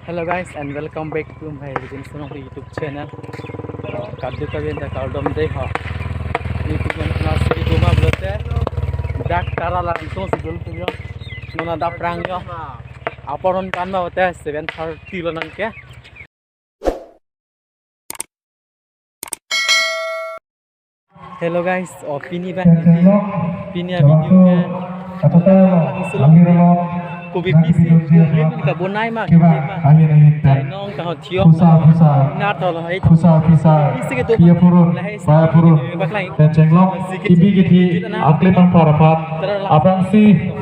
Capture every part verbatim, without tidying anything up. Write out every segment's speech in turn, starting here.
Hello guys and welcome back to my Ribin Sonong YouTube channel. Kadokave ta kardom dei ho. Ini tuman nasi goma blote. Dak tara langsung si dul tum yo. Non adap prang yo. Apor non kan ma hote seven thirty lo nangke. Hello guys, oh pini bang, pini a video ke langsung kopi pisi, kopi pini kabonai ma, kopi ma. Nong kang thiok, na tol hai. Pisi ke tu, lahai pisi ke tu, baklai. Ibi ke thi, aklipang parapat, aphrangsi.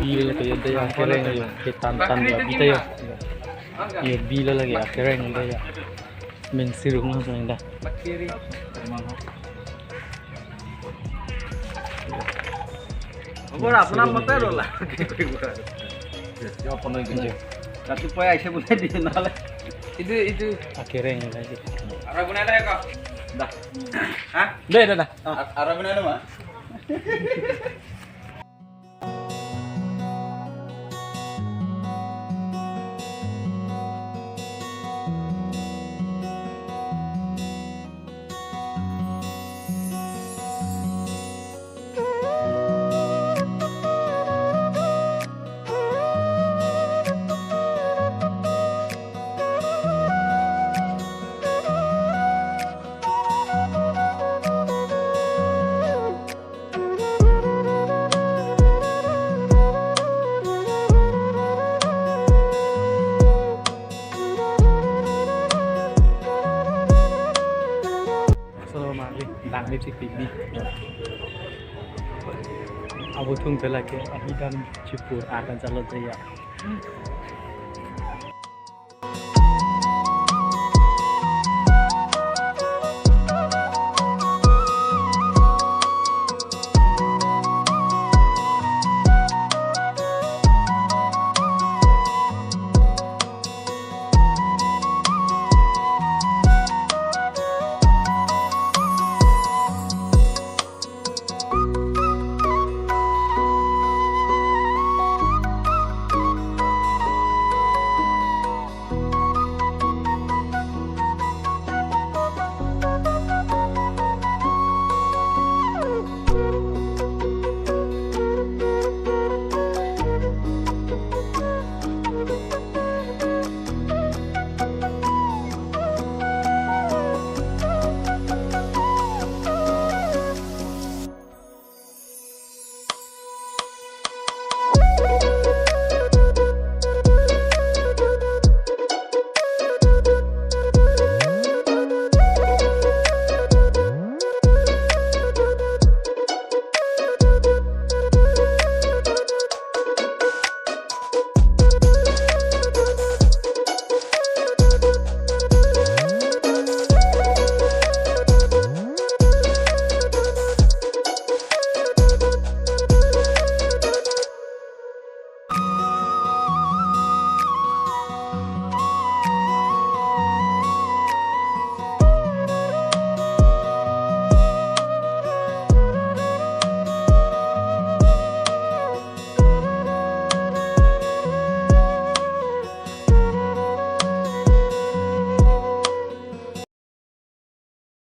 Bil ke yo dei, akereng yo, ketan tan yo, kita yo. Yo bil lagi, akereng dei yo. Main sirung langsung dah. Apa lah, apa nama terus lah. Yo, apa lagi? Satu poin aja boleh di nol. Itu, itu. Akereng lagi. Arah guna ada ya, kok? Dah. Hah? Dah, dah, dah. Ar-, arah guna ada, Mak? So, mari, lang ni tik tik ni. Abo thung te lake, ahi dan chipur akan chalo jaya.